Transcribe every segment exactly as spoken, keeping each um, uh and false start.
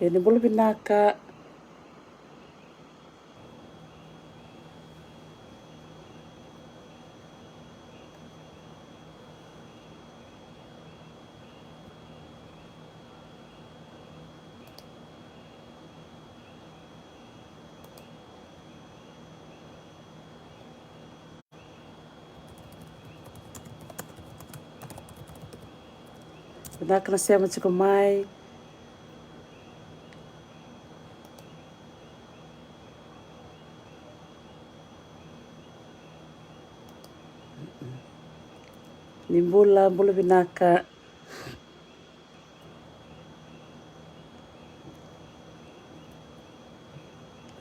E, ni bula vinaka. Vinaka na sema tiko mai. Ni bula, bula vinaka.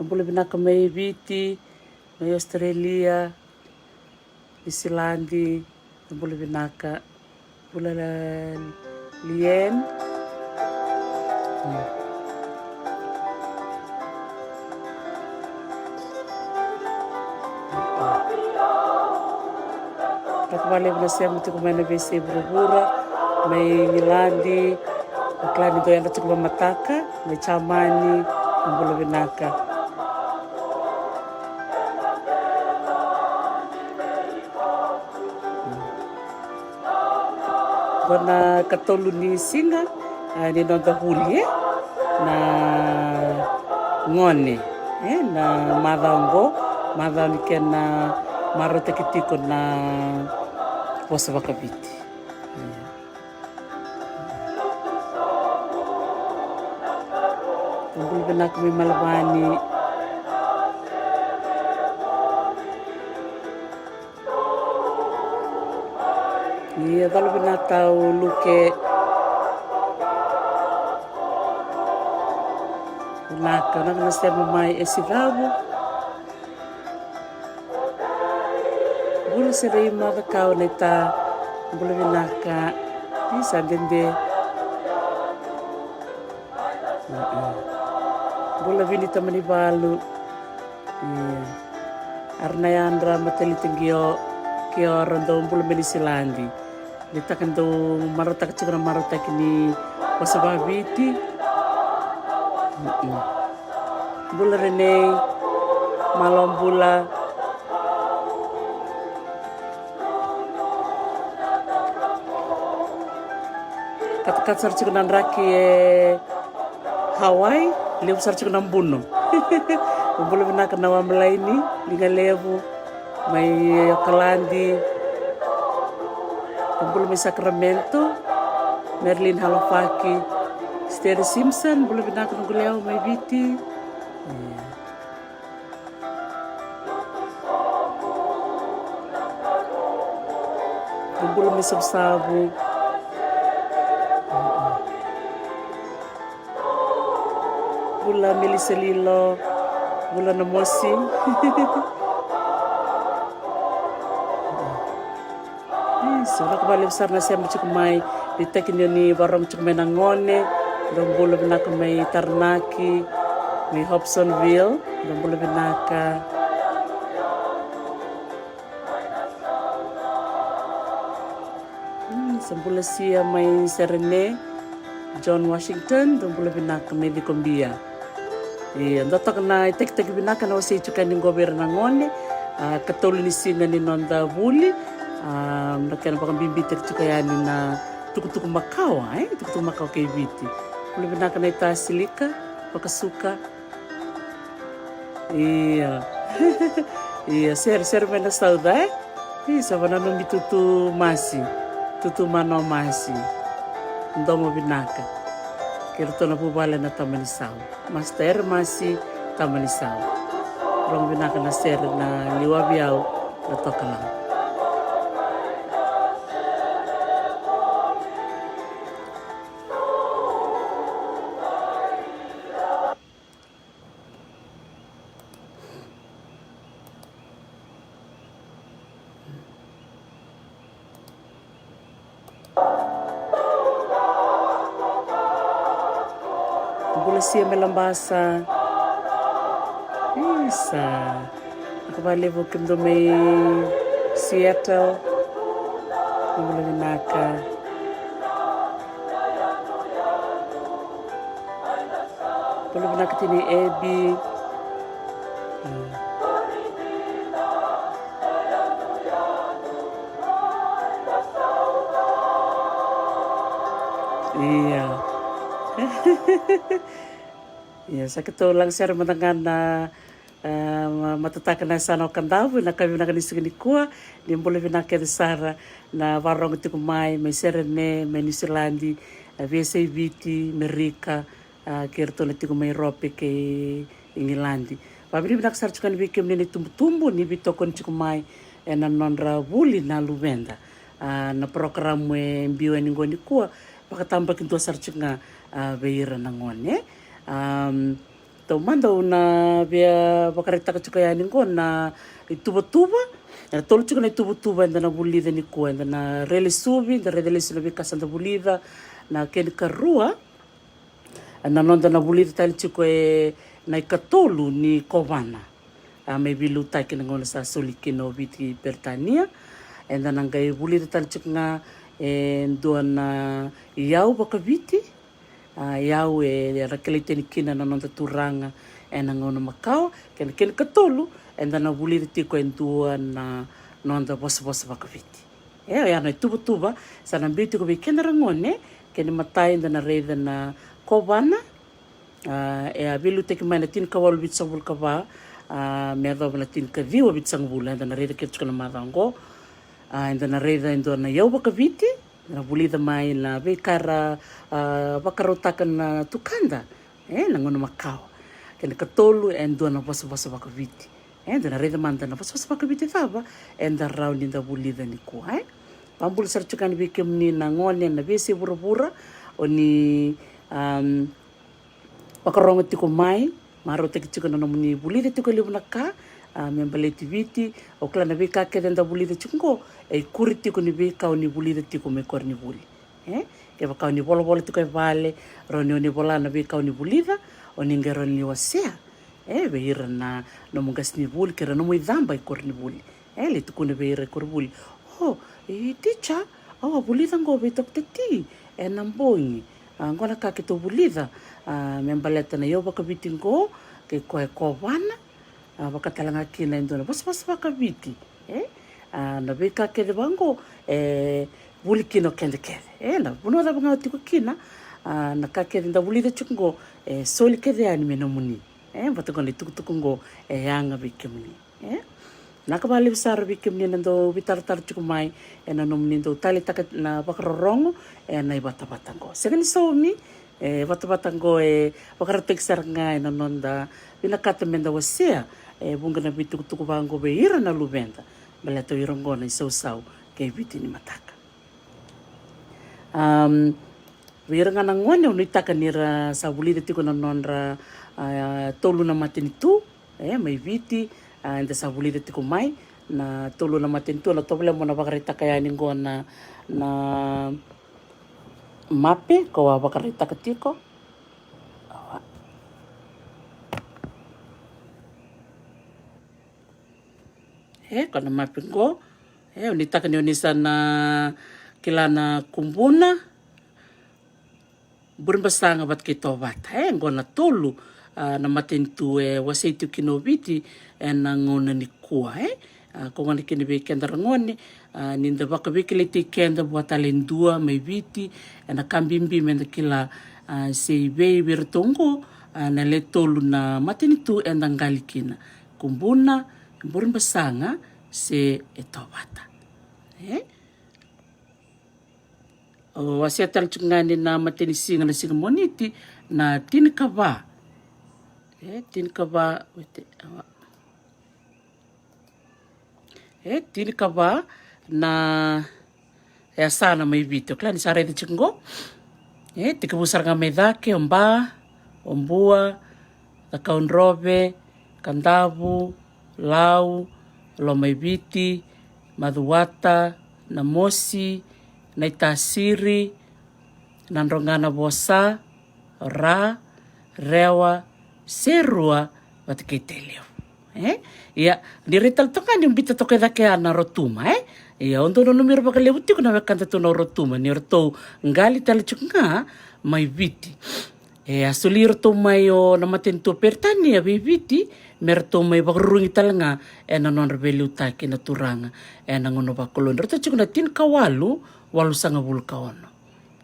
Bula vinaka mai Viti, mai Australia, Niusiladi, bula vinaka. Bula la Lien. Vinaka vakalevu na sema tiko mai na veisei vuravura, mai Igiladi, o kila ni dou yadra tiko vamataka, mai Jamani, na bula vinaka. Qo na katolu ni siga, a, ni noda vuli, e, na gone, e, na macawa oqo, macawa ni kena marautaki tiko na vosa vakaviti. Bula vinaka mai Malavani. Ia, cala vinaka tau Luke. Vinaka, vinaka na sema mai e Sicavu. Bula sere i Macakau na ita. Bula vinaka. Ni sa dede. Bula vini tamani valu. Ia. Ara na yadra mataliti qio, qio ra dou bula mai Niusiladi. Ni taka dou marautaka tiko na marautaki ni vosa vakaviti. Bula Renei, malo bula. Katakata sara tiko na draki e Hawaii, levu sara tiko na buno. Bula vinaka na Wamalaini, Liga Levu, mai Okaladi. Bula mai Sacramento, Marilyn Halofaki, Steri Simpson, bula vinaka na Gulewa mai Viti. Bula mai Savusavu. Bula Melissa Lilo. Bula na mosi. Isa, vinaka vakalevu sara na sema tiko mai. Ni taki ni o ni vakarorogo tiko mai na gone. Dou bula vinaka mai Taranaki, mai Hobsonville. Dou bula vinaka. Sa bula sia mai Serene, John Washington, dou bula vinaka mai Cikobia. Ia, dua toka na itakitaki vinaka na wasei tiko yani qo vei ira na gone. A, katolu ni siga ni noda vuli. A, na kena vakabibitaki tiko yani na tukutuku makawa, e? Tukutuku makawa kei Viti. Bula vinaka na ita Silika, vakasuka. Ia. Ia, sere, sere mai na sauca, e? Isa, vananomi Tutu Masi. Tutu Mano Masi. Domo vinaka. Kei ratou na vuvale na Tamanisau. Master Ere Masi, Tamanisau. Rogo vinaka na sere na liwavi au na Tokalau. Bula sia mai Labasa. Isa. Vinaka vakalevu kemudou mai Seattle. Bula vinaka. Bula vinaka tini Ebi. Ia. Ia, sa keitou laga sere mada ga na, ah, ma- matataka na yasana o Kadavu, na ka vinaka ni siga nikua. Ni bula vinaka kece sara na vakarorogo tiko mai, mai Serene, mai Niusiladi, ah, veiyasai Viti, Merika, ah, kei iratou na tiko mai Europe kei Igiladi. Vakavinavinaka sara tiko yani vei kemuni na itubutubu ni veitokoni tiko mai ena nodra vuli na luveda. Ah, na parokaramu e biu yani qo nikua, vakatabakidua sara tiko ga, ah, vei ira na gone. Am, taumada au na via vakaraitaka tiko yani qo na ituvatuva. E tolu tiko na ituvatuva eda na vulica nikua, eda na railesuvi, eda raica lesu na veika sa da vulica. Na kena ikarua, na noda na vulica tale tiko e na ikatolu ni kovana. A, mai veiliutaki na gauna sa soli kina o Viti Peritania. Eda na qai vulica tale tiko ga e dua na iyau vakaviti. A, iyau e, era kilai tani kina na noda turaga ena gauna makawa. Kei na kena ikatolu, eda na vulica tiko e dua na noda vosavosa vakaviti. E, oya na ituvatuva sa na biu tiko vei keda ra gone. Kena imatai eda na raica na kovana. A, e a veiliutaki mai na tinikawalu vitusagavulu ka va, a, me yacova na tinikaciwa vitusagavulu, eda na raica kece tiko na macawa oqo. A, eda na raica e dua na iyau vakaviti, eda na vulica mai na veika ra, a, vakarautaka na tukada e na gauna makawa. Kena ikatolu e dua na vosavosa vakaviti. E, eda na raica mada na vosavosa vakaviti cava eda rawa ni da vulica nikua, e. Vakabula sara tiko yani vei kemuni na gone na veiyasai vuravura, o ni, am, vakarogo tiko mai, marautaki tiko na nomuni vulica tiko e levu na ka, a, me baleti Viti. Au kila na veika kece eda vulica tiko qo e ikuri tiko ni veika o ni vulica tiko mai koronivuli. E, kevaka o ni volavola tiko e vale, rawa ni o ni vola na veika o ni vulica, o ni qai rawa ni wasea, e, vei ira na nomu qasenivuli kei ira na nomu icaba i koronivuli. E, lai tukuna vei ira i koronivuli, o, e, teacher, au a vulica qo vei Doctor T ena bogi. A, qo na ka keitou vulica, a, me baleta na iyau vakaviti qo, kei koya e kovana, a, vaka tale ga kina e dua na vosavosa vakaviti. E, a, na veika kece vaqo e vuli kina o keda kece. E, na vanua cava ga o tiko kina, a, na ka kece da vulica tiko qo e soli kece yani me nomuni. E, vata qo na itukutuku qo e yaga vei kemuni. E, vinaka vakalevu sara vei kemuni na dau veitaratara tiko mai ena nomuni dau taleitaka na vakarorogo ena ivatavata qo. Sega ni saumi, e, vatavata qo e vakarautaki sara ga ena noda vinakata meda wasea e vuqa na veitukutuku vaqo vei ira na luveda, baleta o ira qo na isausau kei Viti ni mataka. Am, vei ira ga na gone, au nuitaka ni ra sa vulica tiko na nodra, a, tolu na matanitu, e, mai Viti, a, eda sa vulica tiko mai na tolu na matanitu. Na tovolea mo na vakaraitaka yani qo na, na mape ko a vakaraitaka tiko. E, ko na mape qo. E, au nuitaka ni o ni sa na kila na Kubuna, Burebasaga vata kei Tovata. E, qo na tolu, a, na matanitu e wasei tu kina o Viti ena gauna nikua, e. A, ko gona kina vei keda ra gone, a, ni da vakaveikilaitaki keda vua tale e dua mai Viti, ena ka bibi meda kila, a, se i vei vei iratou qo, a, na le tolu na matanitu eda qali kina. Kubuna, Burebasaga, se e Tovata. E? O wasea tale tiko ga ni na matanisiga na siga Moniti na tinikava. E, tinikava, wait, awa. E, tinikava na yasana mai Viti. O kila ni sa raica tiko qo. E, tekivu sara ga mai cake, o Ba, o Bua, Cakaudrove, Kadavu, Lau, Lomaiviti, Macuata, Namosi, Naitasiri, Nadroganavosa, Ra, Rewa, Serua, vata kei Tailevu. E? Ia, ni rai tale toka ni bita toka e cake ya na Rotuma, e? Ia, au dau nanumi ira vakalevu tiko na wekadatou na Rotuma, ni ratou qali tale tiko ga mai Viti. E a soli iratou mai o na matanitu o Peritania vei Viti me ratou mai vakarurugi tale ga ena nodra veiliutaki na turaga ena gauna vakoloni. Ratou tiko na tinikawalu walusagavulu ka ono.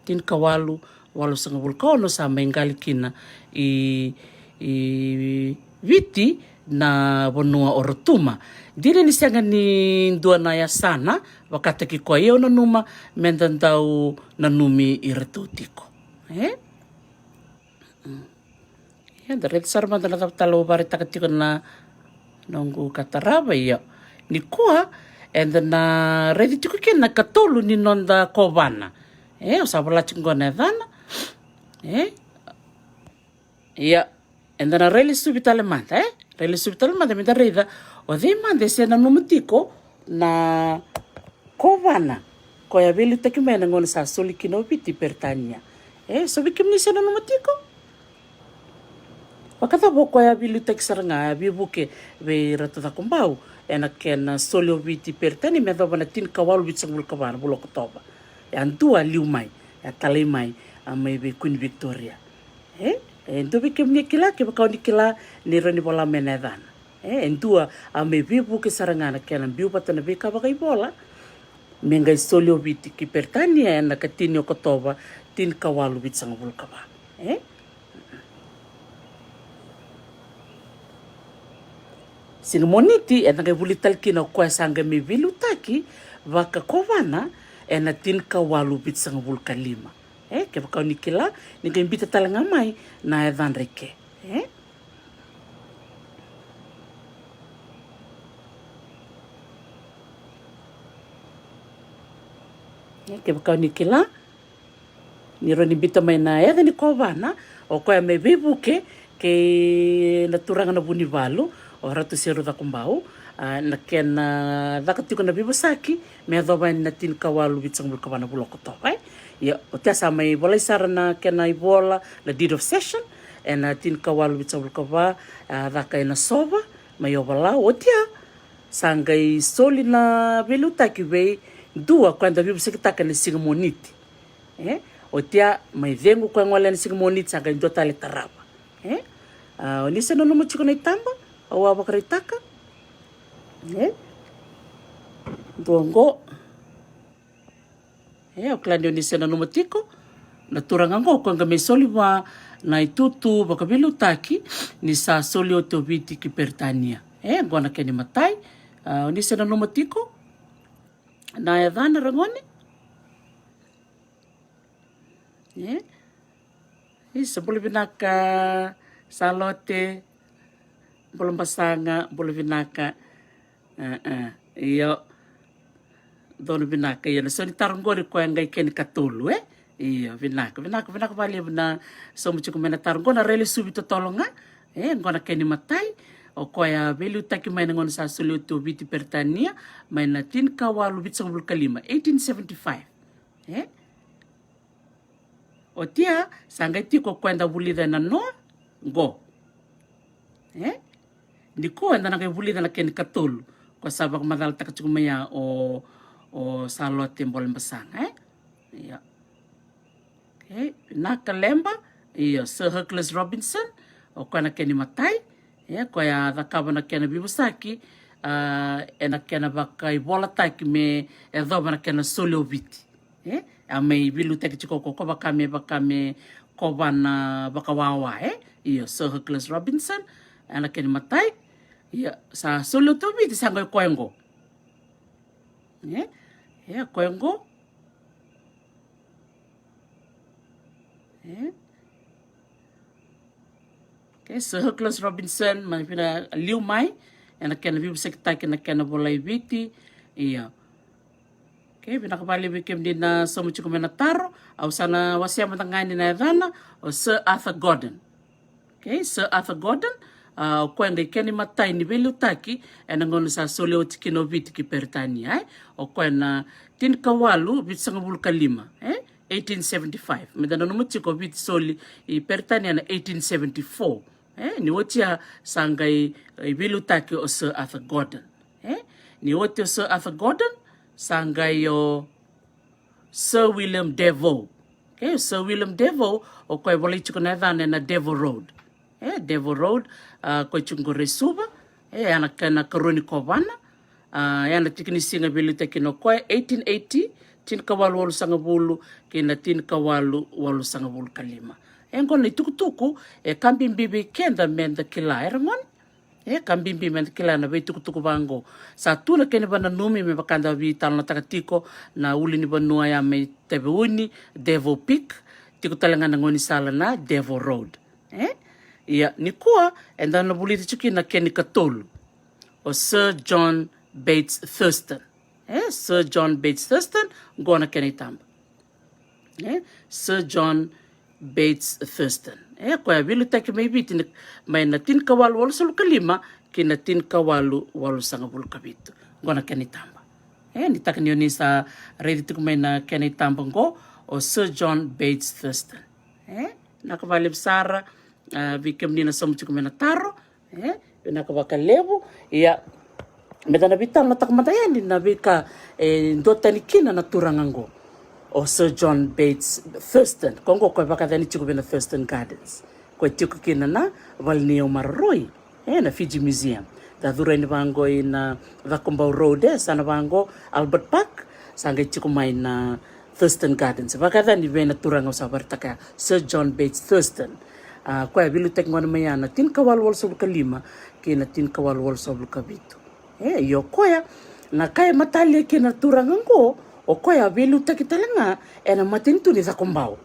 Tinikawalu walusagavulu ka ono sa mai qali kina i, i Viti na vanua o Rotuma. Dina ni sega ni dua na yasana vakataki koya, ia au nanuma me da dau nanumi iratou tiko. E? Ia, da raica sara mada na cava tale au vakaraitaka tiko na noqu ka tarava. Ia, nikua eda na raica tiko kina na katolu ni noda kovana. E, au sa vola tiko qo na yacana. E? Ia, eda na railesuvi tale mada, e? Railesuvi tale mada me da raica o cei mada e se nanuma tiko na kovana koya veiliutaki mai na gauna sa soli kina o Viti Peritania. E, so vei kemuni se nanuma tiko? Vakacava o koya veiliutaki sara ga, a veivuke vei Ratu Cakobau ena kena soli o Viti Peritania me yacova na tinikawalu vitusagavulu ka va na vula Okotova. E a dua a liu mai, e a talai mai, a mai vei Queen Victoria. E, e dua vei kemuni e kila, kevaka o ni kila, ni rawa ni vola mai na yacana. E, e dua a mai veivuke sara ga na kena biu vata na veika vakaivola me qai soli o Viti ki Peritania ena ikatini Okotova, tinikawalu vitusagavulu ka va. E? Siga Moniti eda qai vuli tale kina o koya sa qai mai veiliutaki vakakovana ena tinikawalu vitusagavulu ka lima. E, kevaka o ni kila, ni qai biuta tale ga mai na yacadra i ke. E? E, kevaka o ni kila, ni rawa ni biuta mai na yaca ni kovana, o koya me veivuke kei na turaga na Vunivalu, o Ratu Seru Cakobau, a, na kena caka tiko na veivosaki me yacova yani na tinikawalu vitusagavulu ka va na vula Okotova. Ia, oti a sa mai volai sara na kena ivola, na deed of cession, ena tinikawalu vitusagavulu ka va, a, caka ena Sova mai Ovalau. Oti a sa qai soli na veiliutaki vei dua koya eda veivosakitaka ena Siga Moniti. E? Oti a mai cegu koya gole ena Siga Moniti, sa qai dua tale tarava. E? A, o ni se nanuma tiko na itaba au a vakaraitaka. E? Dua oqo. E, au kila ni o ni se nanuma tiko. Na turaga oqo koya qai mai soli vua na itutu vakaveiliutaki ni sa soli oti o Viti ki Peritania. E, oqo na kena imatai. A, o ni se nanuma tiko na yacana, ragone? E? Isa, bula vinaka Salote. Bula Basaga, bula vinaka. E, e, io. Donu vinaka, io. Na so ni taro qori koya qai kena ikatolu, e? Io, vinaka, vinaka, vinaka vakalevu na sauma tiko mai na taro qo, na railesuvi totolo ga. E, qo na kena imatai. O koya veiliutaki mai na gauna sa soli oti o Viti Peritania, mai na tinikawalu vitusagavulu ka lima, eighteen seventy-five. E? Oti a sa qai tiko o koya eda vulica ena noa qo. E? Nikua eda na qai vulica na kena ikatolu, koya sa vakamacalataka tiko mai ya o, o Salote Bole Basaga, e? Io. Okay, vinaka Leba. Io, Sir Hercules Robinson, o koya na kena imatai. E, koya a cakava na kena veivosaki, a, ena kena vakaivolataki me yacova na kena soli o Viti. E, a mai veiliutaki tiko ko, ko vaka me, vaka me kovana vakawawa, e? Io, Sir Hercules Robinson, ena kena imatai. Io, sa soli oti o Viti, sa qai koya qo. E? E, koya qo. E? Okay, Sir Hercules Robinson, mai vina liu mai ena kena veivosakitaki na kena volai Viti. Io. Okay, vinaka vakalevu vei kemuni na sauma tiko mai na taro. Au sa na wasea mada ga yani na yacana, o Sir Arthur Gordon. Okay, Sir Arthur Gordon, a, o koya qai kena imatai ni veiliutaki ena gauna sa soli oti kina o Viti ki Peritania, e? O koya na tinikawalu vitusagavulu ka lima, e? Eighteen seventy-five. Meda nanuma tiko o Viti soli i Peritania na eighteen seventy-four. E, ni oti a sa qai, e, veiliutaki o Sir Arthur Gordon. E, ni oti o Sir Arthur Gordon, sa qai o Sir William Defoe. Okay, Sir William Defoe, o koya e volai tiko na yacana ena Defoe Road. E, Defoe Road, a, koya tiko qori e Suva. E, ena kena karua ni kovana. A, ena tiki ni siga veiliutaki kina o koya, eighteen eighty, tinikawalu walusagavulu kei na tinikawalu walusagavulu ka lima. E, qo na itukutuku e ka bibi vei keda meda kila, e ra gone. E ka bibi meda kila na veitukutuku vaqo. Sa tu na kena vananumi me vaka da veitalanoataka tiko na ulunivanua ya mai Taveuni, Defoe Peak, tiko tale ga na gaunisala na Defoe Road. E? Ia, nikua eda na vulica tiko kina na kena ikatolu. O Sir John Bates Thurston. E, Sir John Bates Thurston, qo na kena itaba. E, Sir John Bates Thurston. E, koya veiliutaki mai Viti ni, mai na tinikawalu walusagavulu ka lima ki na tinikawalu walusagavulu ka vitu. Qo na kena itaba. E, ni taka ni o ni sa raici tiko mai na kena itaba qo, o Sir John Bates Thurston. E, vinaka vakalevu sara, a, vei kemuni na sauma tiko mai na taro. E, vinaka vakalevu. Ia, meda na veitalanoataka mada yani na veika e duatani kina na turaga qo, o Sir John Bates Thurston. Ko qo koya e vakayacani tiko vei na Thurston Gardens, koya tiko kina na valeniyau maroroi, e, na Fiji Museum. Da curu yani vaqo i na Cakobau Road, e, sa na vaqo Albert Park, sa qai tiko mai na Thurston Gardens. Vakayacani vei na turaga au sa vakaraitaka ya, Sir John Bates Thurston. A, koya veiliutaki gona mai ya na tinikawalu walusagavulu ka lima ki na tinikawalu walusagavulu ka vitu. E, io koya, na ka e matalia kina na turaga qo, o koya veiliutaki tale ga ena matanitu ni Cakobau.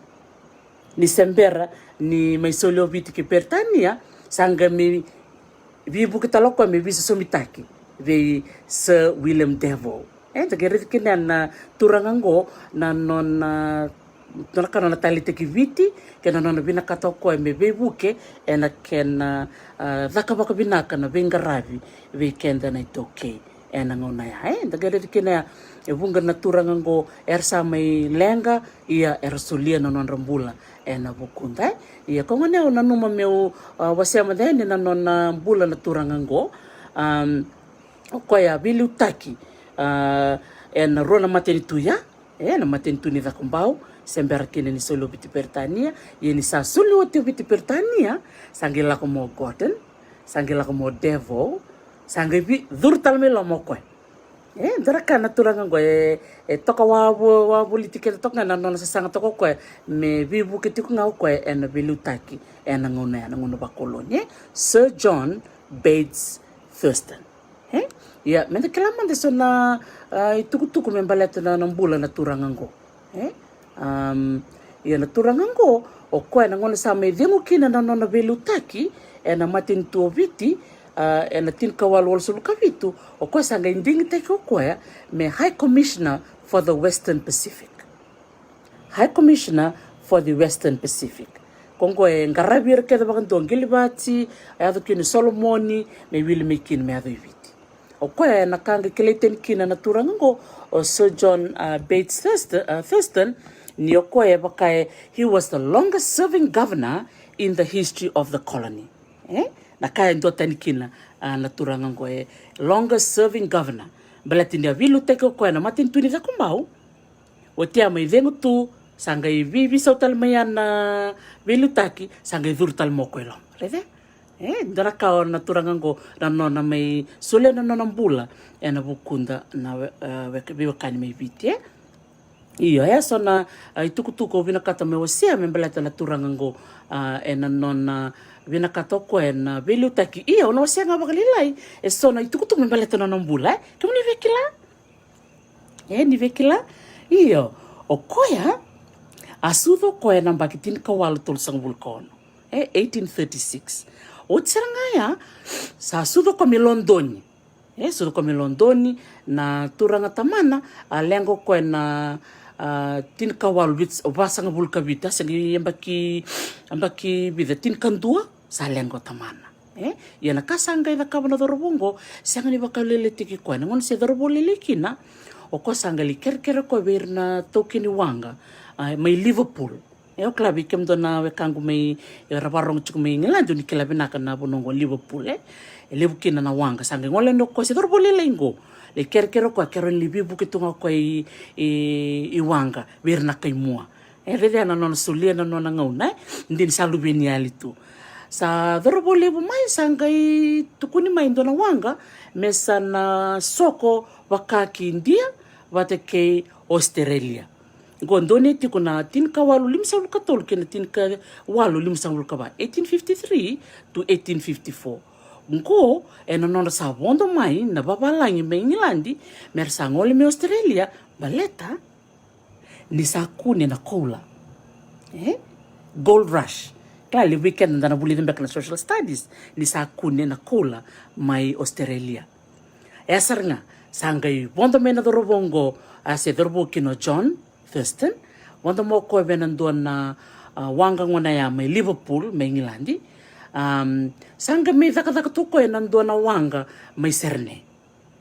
Ni se bera ni mai soli o Viti ki Peritania, sa qai mai veivuke tale o koya me veisosomitaki vei Sir William Defoe. E, da qai raici kina na turaga qo na nona, nona ka nona taleitaki Viti, kei na nona vinakata o koya me veivuke ena kena, a, caka vakavinaka na veiqaravi vei keda na iTaukei ena gauna ya. E, da qai raici kina ya, e vuqa na turaga qo era sa mai leqa, ia era solia na nodra bula ena vukuda. E, ia ko gona au nanuma meu, a, wasea mada yani na nona bula na turaga qo. Am, o koya veiliutaki, a, ena rua na matanitu ya, e, na matanitu ni Cakobau, se bera kina ni soli o Viti Peritania. Ia ni sa soli oti o Viti Peritania, sa qai lako mai o Gordon, sa qai lako mai o Defoe, sa qai vei, curu tale mai loma o koya. E, dua na ka na turaga qo e, e toka wavo, wavoliti keda toka ga na nona sasaga toka o koya me veivuke tiko ga o koya ena veiliutaki ena gauna ya, na gauna vakoloni, e, Sir John Bates Thurston. E? Ia, meda kila mada eso na, a, itukutuku me baleta na, na bula na turaga qo. E? Am, ia na turaga qo, o koya na gauna sa mai cegu kina na nona veiliutaki ena matanitu o Viti, a, ena tinikawalu walusagavulu ka vitu, o koya sa qai digitaki o koya me High Commissioner for the Western Pacific. High Commissioner for the Western Pacific. Ko qo e qaravi ira kece vakadua, qilivati, a yaco kina i Solomoni, me wili mai kina me yaco i Viti. O koya na ka qai kilai tani kina na turaga qo, o Sir John, a, Bates Thurston, a, Thurston, ni o koya e vaka e, he was the longest serving governor in the history of the colony. E? Na ka e duatani kina, a, na turaga qo e longest serving governor. Baleta ni a veiliutaki o koya na matanitu ni Cakobau. Oti ya mai cegu tu, sa qai veiveisau tale mai ya na veiliutaki, sa qai curu tale mai o koya i loma. Raica? E, dua na ka o na turaga qo na nona mai solia na nona bula ena vukuda na we-, e, weka-, veiwekani mai Viti, e? Io, e so na, a, itukutuku au vinakata me wasea me baleta na turaga qo, a, ena nona vinakata o koya ena veiliutaki. Io, au na wasea ga vakalailai e so na itukutuku me baleta na nona bula, e? Kemuni via kila? E, ni via kila? Io, o koya a sucu o koya ena yabaki tinikawalu tolusagavulu ka ono. E, eighteen thirty-six. Oti sara ga ya, sa sucu o koya mai Lodoni. E, sucu o koya mai Lodoni, na turaga tamana a leqa o koya ena, a, tinikawalu vitu, vasagavulu ka vitu, a, se qai yabaki, yabaki vica, tinikadua. Sa leqa o tamana. E? Ia na ka sa qai cakava na cauravou qo, sega ni vakalailai tiko o koya. Na gauna se cauravou lailai kina, o koya sa qai lai kerekere o koya vei ira na taukei ni waqa, a, mai Liverpool. E, au kila vei kemudou na wekaqu mai, era vakarorogo tiko mai Igiladi, ni kila vinaka na vanua qo Liverpool, e? E levu kina na waqa. Sa qai gole yani o koya se cauravou lailai qo, lai kerekere o koya, kerea ni lai veivuke tu ga o koya i, i, i waqa vei ira na kaimua. E raica na nona solia na nona gauna, e? Dina sa luveni yali tu. Sa cauravou levu mai, sa qai tukuni mai dua na waqa me sa na soko vaka ki Idia vata kei Australia. Qo donuya tiko na tinikawalu limasagavulu ka tolu kei na tinikawalu limasagavulu ka va, eighteen fifty-three to eighteen fifty-four. Qo ena nodra sa vodo mai na vavalagi mai Igiladi me ra sa gole mai Australia, baleta ni sa kune na koula. E? Gold rush. Kila levu vei keda da na vulica beka na social studies, ni sa kune na koula mai Australia. E a sara ga, sa qai vodo mai na cauravou qo, a se cauravou kina o John Thurston. Vodo mai o koya vei na dua na, a, waqa gona ya mai Liverpool, mai Igiladi. Am, sa qai mai cakacaka tu o koya na dua na waqa mai Serene.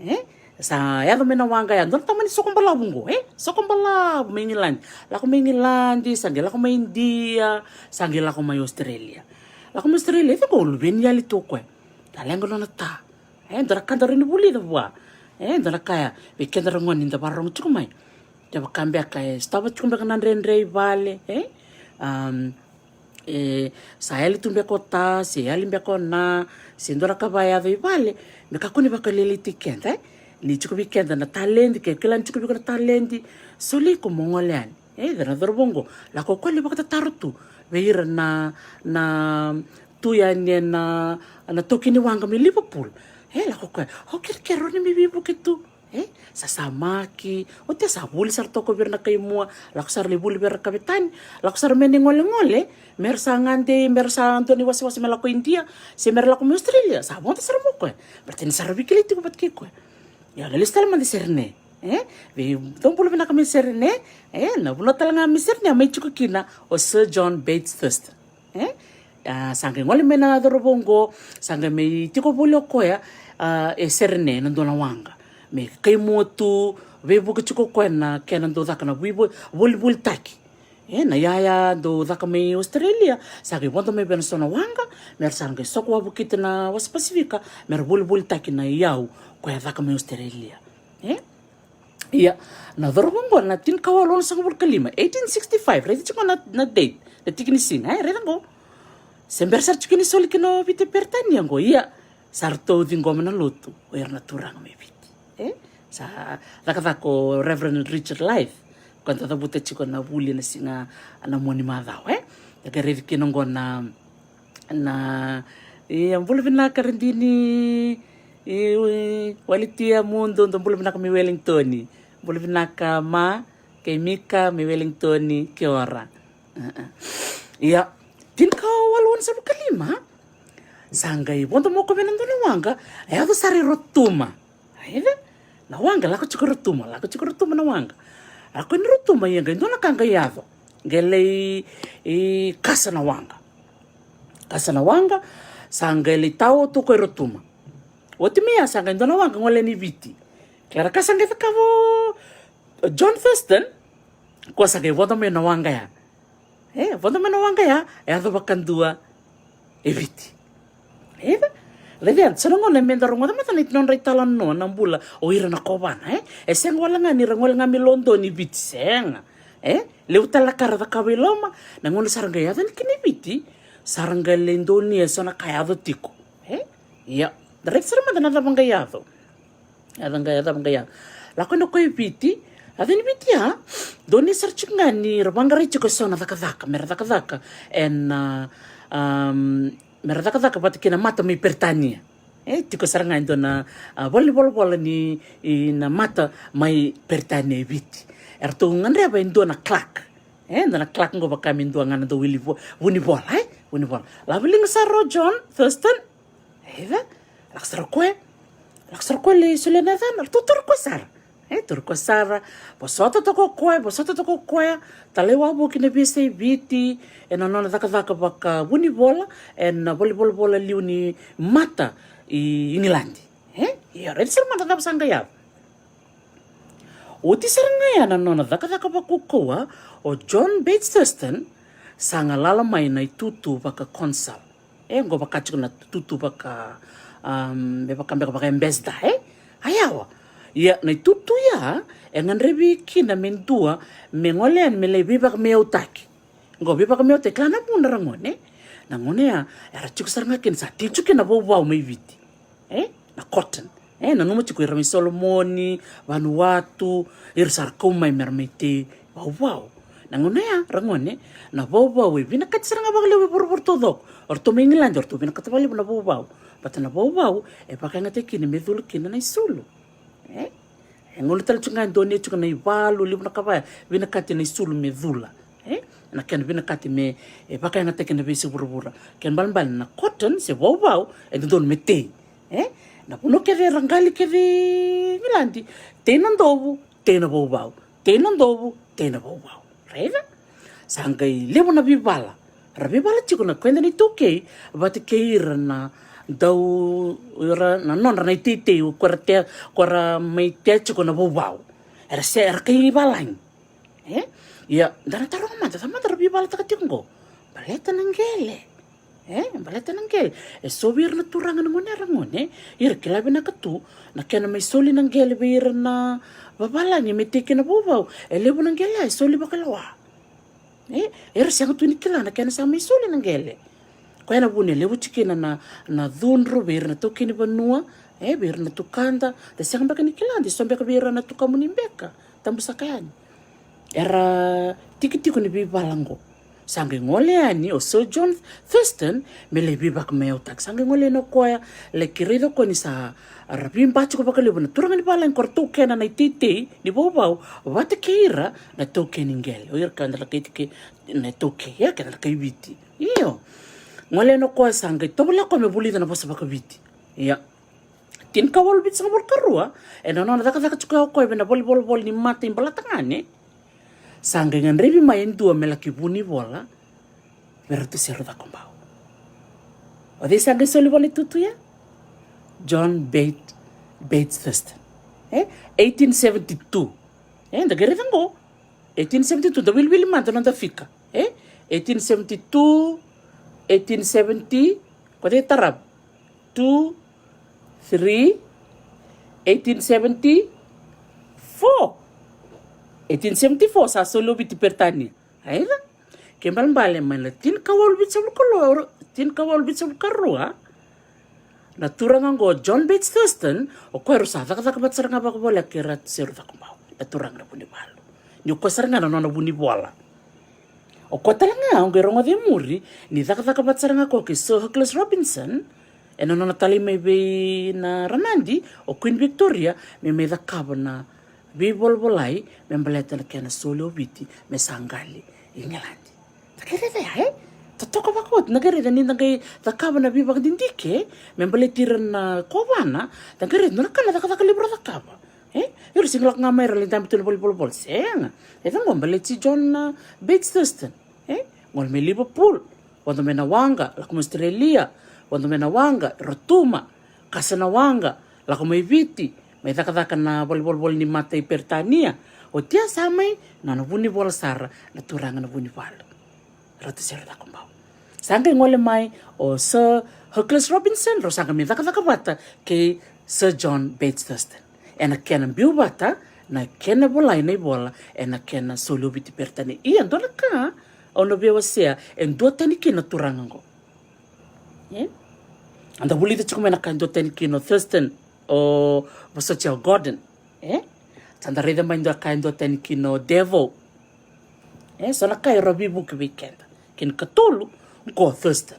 E? Sa yaco mai na waqa ya, dua na tamani soko balavu qo, e? Soko balavu mai Igiladi. Lako mai Igiladi, sa qai lako mai Idia, sa qai lako mai Australia. Lako mai Australia, e vaka o luveni yali tu o koya. Taleqa nona ta. E, dua na ka daru ni vulica vua. E, dua na ka ya, vei keda ra gone ni da vakarorogo tiko mai. Kevaka beka e sotava tiko beka na dredre i vale, e? Am, e, sa yali tu beka o ta, se yali beka o na, se dua na ka vakayaco i vale, me kakua ni vakalailaitaki keda, e? Ni tiko vei keda na taledi, ke kila ni tiko vei iko na taledi, soli iko mo gole yani. E, dua na cauravou qo, lako o koya lai vakatataro tu vei ira na, na tu yani ena, na taukei ni waqa mai Liverpool. E, lako o koya, au kerekere rawa ni mai veivuke tu. E, sa samaki, oti ya sa vuli sara toka vei ira na kai Mua, lako sara lai vuli vei ira na kavetani, lako sara mai na igolegole, me ra sa gade, me ra sa dua na iwasewase me lako i Idia, se me ra lako mai Australia, sa vodo sara mai o koya. Baleta ni sa ra veikilai tiko vata kei koya. Ia, na lesu tale mada i Serene. E, vei dou bula vinaka mai Serene, e, na vanua tale ga mai Serene, a mai tiko kina o Sir John Bates Thurston. E? A, sa qai gole mai na cauravou qo, sa qai mai tiko voli o koya, a, e Serene, na dua na waqa. Me kai Mua tu, veivuke tiko o koya na kena dau caka na veivo-, volivolitaki. E, na iyaya dau caka mai Australia, sa qai vodo mai vei na so na waqa, me ra sa qai soko wavokita na wasa Pasifika, me ra volivolitaki na iyau, koya caka mai Australia. E? Ia, na cauravou qo na tinikawalu onosagavulu ka lima, eighteen sixty-five, raica tiko na, na date, na tiki ni siga, e, raica qo. Se bera sara tiko ni soli kina o Viti e Peritania qo, ia, sa ratou ciqoma na lotu o ira na turaga mai Viti. E? Sa cakacaka o Reverend Richard Lyth, ko da cavuta tiko na vuli na siga na Moniti macawa, e? Da qai raici kina qo na, na, ia, bula vinaka Radini, i, i, Walitia Mudu, dou bula vinaka mai Wellington. Bula vinaka Ma, kei Mika mai Wellington, kia ora. A, a. Ia, tinikawalu onosagavulu ka lima, sa qai vodo mai o koya vei na dua na waqa, e yaco sara i Rotuma. Raica? Na waqa, lako tiko i Rotuma, lako tiko i Rotuma na waqa. Lako i Rotuma, ia qai dua na ka qai yaco. Qai lai, e, kasa na waqa. Kasa na waqa, sa qai lai tao tu o koya i Rotuma. Oti mai ya sa qai dua na waqa gole yani i Viti. Kila na ka sa qai cakava o John Thurston, o koya sa qai vodo mai na waqa ya. E, vodo mai na waqa ya, e yaco vakadua e Viti. E, raica, so na gauna me da rogoca mada na nodra italanoa na bula o ira na kovana, e? E sega wale ga ni ra gole ga mai Lodoni i Viti, sega. E, levu tale na ka ra cakava i loma, na gauna sa ra qai yaco yani kina i Viti, sa ra qai lai donuya e so na ka yaco tiko. E? Ia, da raica sara mada na cava qai yaco. Yaco qai, yaco qai, yaco. Lako yani o koya i Viti, yaco yani i Viti ya, donuya sara tiko ga ni ra vaqarai tiko e so na cakacaka, me ra cakacaka ena, a, am, me ra cakacaka vata kei na mata mai Peritania. E, tiko sara ga e dua na, a, valenivolavola ni, i, na mata mai Peritania i Viti. Eratou gadreva e dua na clerk. E, dua na clerk qo vaka me dua ga na dau wili vo-, vunivola, e? Vunivola. Lavo liga sara o John Thurston. Raica, lako sara o koya. Lako sara o koya lai solia na yacana, ratou tauri koya sara. E, tauri koya sara. Vosota toka o koya, vosota toka o koya. Talai wavoki na veiyasai Viti ena nona cakacaka vakavunivola ena valenivolavola liu ni mata i Igiladi. E, ia, raica sara mada na cava sa qai yaco. Oti sara ga ya na nona cakacaka vakaukauwa, o John Bates Thurston sa galala mai na itutu vaka-consul. E, qo vaka tiko na tutu vaka, am, me vaka beka vaka-ambassador, e? A yawa. Ia na itutu ya e gadrevi kina me dua me gole yani me lai veivakameautaki. Qo veivakameautaki, kila na vuna, ragone? Na gauna ya era tiko sara ga kina, sa tiko kina na vauvau mai Viti. E na cotton. E nanuma tiko ira mai Solomoni, Vanuatu, ira sa ra kau mai me ra mai tei vauvau. Na gauna ya, ragone, na vauvau e vinakati sara ga vakalevu e vuravura taucoko. O ratou mai Igiladi o ratou vinakata vakalevu na vauvau. Baleta na vauvau e vakayagataki kina me cula kina na isulu. E e gauna tale tiko ga e donuya tiko na ivalu, levu na ka vaya vinakati na isulu me cula. E na kena vinakati me, e vakayagataki na veiyasai vuravura. Kena ibalebale na cotton se vauvau e dodonu me tei. E na vanua kece era qali kece e Igiladi, tei na dovu, tei na vauvau, tei na dovu, tei na vauvau. Raica? Sa qai levu na veivala ra veivala tiko na keda na iTaukei vata kei ira na dau, ira na nodra na iteitei, ko ra te, ko ra mai tea tiko na vauvau. Era se, era kai valagi. E ia, da na taroga mada, cava mada ra veivalataka tiko qo? Baleta na qele. E baleta na qele. E so vei ira na turaga na gone, ragone, ira kila vinaka tu na kena mai soli na qele vei ira na vavalagi me tei kina vauvau. E levu na qele e soli vakalewa. E era sega tu ni kila na kena sa mai soli na qele. Koya na vuna e levu tiko kina na, na cudru vei ira na taukei ni vanua, e vei ira na tukada. Da sega beka ni kila, de so beka vei ira na tukamuni beka. Tabu saka yani. Era tikitiki ni veivala qo. Sa qai gole yani o Sir John Thurston me lai veivakameautaki. Sa qai gole yani o koya, lai ki raica o koya ni sa ra veiba tiko vakalevu na turaga ni valagi ko ra taukena na iteitei ni vauvau vata kei ira na taukei ni qele. O ira ka da lakai tiki na taukei, ia keda na kai Viti. Io. Gole yani o koya, sa qai tovolea o koya me vulica na vosa vakaViti. Ia. Tinikawalu vitusagavulu karua, ena nona cakacaka tiko o koya vei na volivolivoli ni mata i Balatagane, sa qai gadrevi mai e dua me laki vunivola vei Ratu Seru Cakobau. O cei sa qai soli vua na itutu ya? John Bates, Bates Thurston. E eighteen seventy-two. E da qai raica qo. Eighteen seventy-two, da wiliwili mada noda fika. E eighteen seventy-two, eighteen seventy, ko cei tarava? Two, three, eighteen seventy-four. Eighteen seventy-four sa soli o Viti Peritania. Aira. Kena ibalebale mai na tinikawalu vitusagavulu karua, tinikawalu vitusagavulu karua, na turaga qo John Bates Thurston, o koya rau sa cakacaka vata sara ga vakavoleka kei Ratu Seru Cakobau, na turaga na vunivalu. Ni o koya sara ga na nona vunivola. O koya tale ga au qai rogoca e muri ni cakacaka vata sara ga o koya kei Sir Hercules Robinson, ena nona talai mai vei na Ranadi o Queen Victoria me mai cakava na veivolavolai me baleta na kena soli o Viti me sa qali i Igiladi. Da qai raica ya, e? Totoka vakaoti, da qai raica ni da qai cakava na veivakadidike me baleti ira na kovana, da qai raica dua na ka na cakacaka levu ra cakava. E? Ira sega ni lako ga mai ra lai dabe tu na volivolivoli, sega. E cakava baleti John, a, Bates Thurston. E? Gole mai Liverpool, vodo mai na waqa, lako mai Australia, vodo mai na waqa, Rotuma, kasa na waqa, lako mai Viti, mai cakacaka na volivolivoli ni mata i Peritania. Oti ya sa mai nona vunivola sara na turaga na vunivalu, Ratu Seru Cakobau. Sa qai gole mai o Sir Hercules Robinson, rau sa qai mai cakacaka vata kei Sir John Bates Thurston ena kena biu vata na kena volai na ivola ena kena soli o Viti Peritania. Ia dua na ka au na via wasea, e duatani kina na turaga qo. E? Eda vulica tiko mai na ka e duatani kina o Thurston, o vosoti, o Gordon. E? Sa da raica mai dua ka e duatani kina o Devoe. E so na ka e rau veivuke vei keda. Kena ikatolu, qo o Thurston.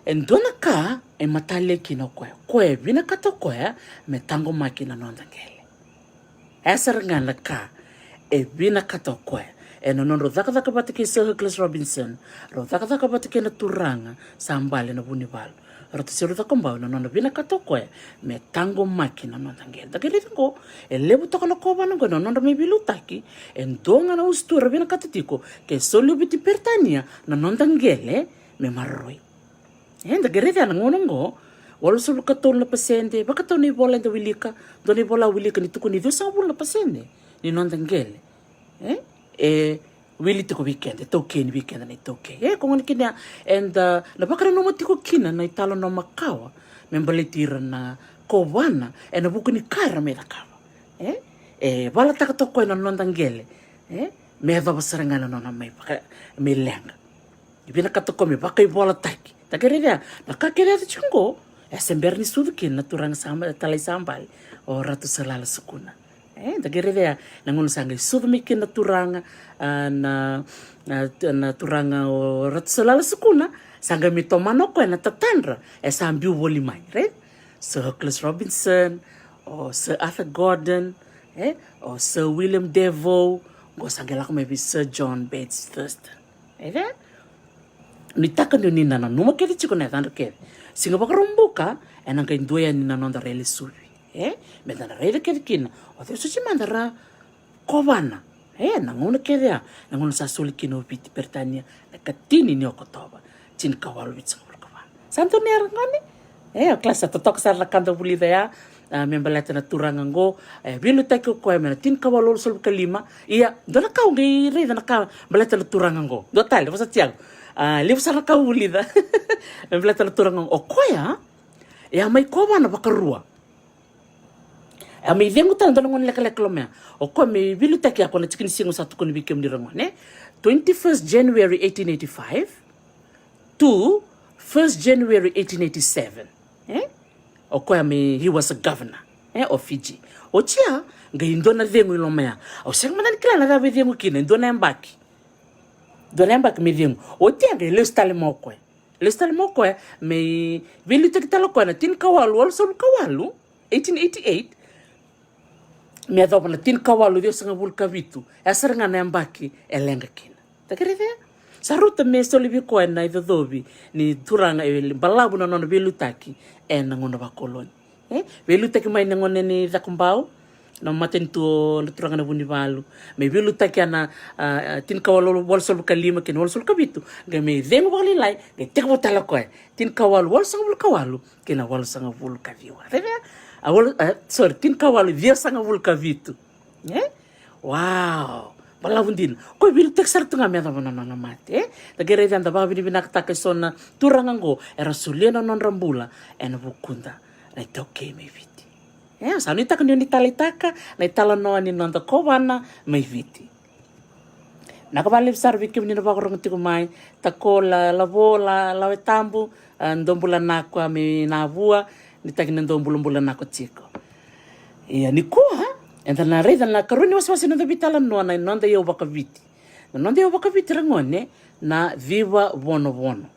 E dua na ka e matalia kina o koya, koya e vinakata o koya me taqomaki na noda qele. E sara ga na ka e vinakata o koya ena nodrau cakacaka vata kei Sir Hercules Robinson, rau cakacaka vata kei na turaga sa bale na vunivalu, Ratu Seru Cakobau, na nona vinakata o koya me taqomaki na noda qele. Da qai raica qo, e levu toka na kovana qo ena nodra mai veiliutaki, e dua ga na usutu era vinakata tiko ke soli o Viti Peritania na noda qele me maroroi. E da qai raica na gauna qo, walusagavulu ka tolu na pasede, vakatau na ivola eda wilika, dua na ivola au wilika ni tukuni ciwasagavulu na pasede ni noda qele. E, e wili tiko vei keda, e taukeni vei keda na iTaukei. E, ko gona kina eda na vakananuma tiko kina na italanoa makawa me baleti ira na kovana ena vuku ni ka era mai cakava. E, e valataka toka o koya na noda qele. E, me yacova sara ga na nona mai vaka, me leqa. E vinakata o koya me vakaivolataki. Da qai raica ya, na ka kece yaco tiko qo, e se bera ni sucu kina na turaga sa, talai sa bale, o Ratu Salala Sukuna. E, da qai raica ya, na gauna sa qai sucu mai kina na turaga, a, na, na, na turaga o Ratu Salala Sukuna, sa qai mai tomana o koya na tatadra, e sa biu voli mai, right? Sir Hercules Robinson, o Sir Arthur Gordon, e, o Sir William Defoe, qo sa qai lako mai vei Sir John Bates Thurston. E vea? Nuitaka ni o ni na nanuma kece tiko na yacadra kece. Siga Vakaraubuka, ena qai dua yani na noda railesuvi. E? Meda na raica kece kina. O cei soti mada ra kovana. E, na gauna kece ya. Na gauna sa soli kina o Viti Peritania. Na ikatini ni Okotova. Tinikawalu vitusagavulu ka va. Sa donu ya ragone? E, o kila sa totoka sara na ka da vulica ya. A, me baleta na turaga qo, e, veiliutaki o koya me na tinikawalu walusagavulu ka lima. Ia, dua na ka au qai raica na ka baleta na turaga qo. Dua tale, vosa Tiago. A, levu sara na ka au vulica. Me baleta na turaga qo. O koya, e a mai kovana vakarua. E a mai cegu tale dua na gone lekaleka lomea. O koya me veiliutaki ya ko na tiki ni siga au sa tukuni vei kemuni ragone. Twenty-first January eighteen eighty-five. To first January eighteen eighty-seven. E? O koya me he was a governor, e, of Fiji. Oti ya, qai dua na cegu i loma ya. Au sega mada ni kila na cava e cegu kina, e dua na yabaki. Dua na yabaki me cegu. Oti ya qai lesu tale mai o koya. Lesu tale mai o koya me veiliutaki tale o koya na tinikawalu walusagavulu ka walu, eighteen eighty-eight. Me yacova na tinikawalu ciwasagavulu ka vitu. E a sara ga na yabaki e leqa kina. Da qai raica ya. Sa rauta me soli vei koya na icocovi ni turaga e balavu na nona veiliutaki ena gauna vakoloni. E? Veiliutaki mai na gone ni Cakobau, na matanitu o na turaga na Vunivalu. Me veiliutaki ena, a, a, tinikawalu walusagavulu ka lima kei na walusagavulu ka vitu. Qai me cegu vakalailai, qai tekivu tale o koya. Tinikawalu walusagavulu ka walu kei na walusagavulu ka ciwa. Raica ya? A, walu, a, sorry, tinikawalu ciwasagavulu ka vitu. E? Wow. Balavu dina. Koya veiliutaki sara tu ga me yacova na nona mate, e? Da qai raica da vakavinavinakataka eso na turaga qo era solia na nodra bula ena vukuda na iTaukei mai Viti. E, sa nuitaka ni o ni taleitaka na italanoa ni noda kovana mai Viti. Vinaka vakalevu sara vei kemuni na vakarorogo tiko mai. Tako, la, Lavo, la, Lawe Tabu, a, dou bula vinaka mai Navua, nuitaki na dou bulabula vinaka tiko. Ia, nikua, eda na raica na ikarua ni wasewase ni noda veitalanoa na noda iyau vakaviti. Na noda iyau vakaviti ragone, na civa vonovono.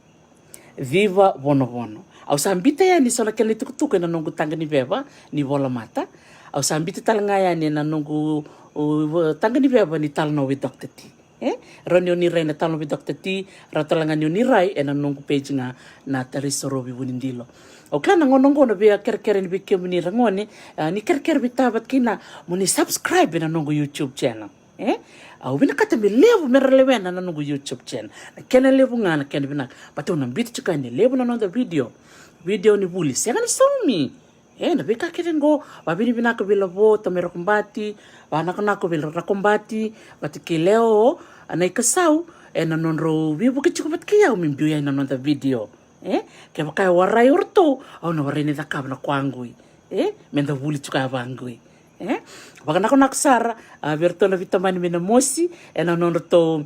Civa vonovono. Au sa biuta yani so na kena itukutuku ena noqu taqa ni veva ni volamata. Au sa biuta tale ga yani ena noqu, u, taqa ni veva ni talanoa vei Doctor T. E? Rawa ni o ni rai na talanoa vei Doctor T, rawa tale ga ni o ni rai ena noqu page ga na Tari Sorovi Vunidilo. Au kila na gauna oqo na via kerekere ni vei kemuni ragone, a, ni kerekere vei tavata kina mo ni subscribe ena noqu YouTube channel. E? Au vinakata me levu me ra lewena na noqu YouTube channel. Na kena levu ga na kena vinaka. But au na biuta tiko yani levu na noda video. Video ni vuli. Sega ni saumi. E, na veika kece qo, vavinavinaka vei Lavo, Tamai Rakobati, vanakonako vei Rakobati, vata kei Leo, a na i Kasau, ena nodrau veivuke tiko vata kei au me biu yani na noda video. E, kevaka e warai o ratou, au na warai ni cakava na koya qoi. E, meda vuli tiko ya vaqoi. E, vakanakonako sara, a, vei ratou na veitamani mai Namosi, ena nodratou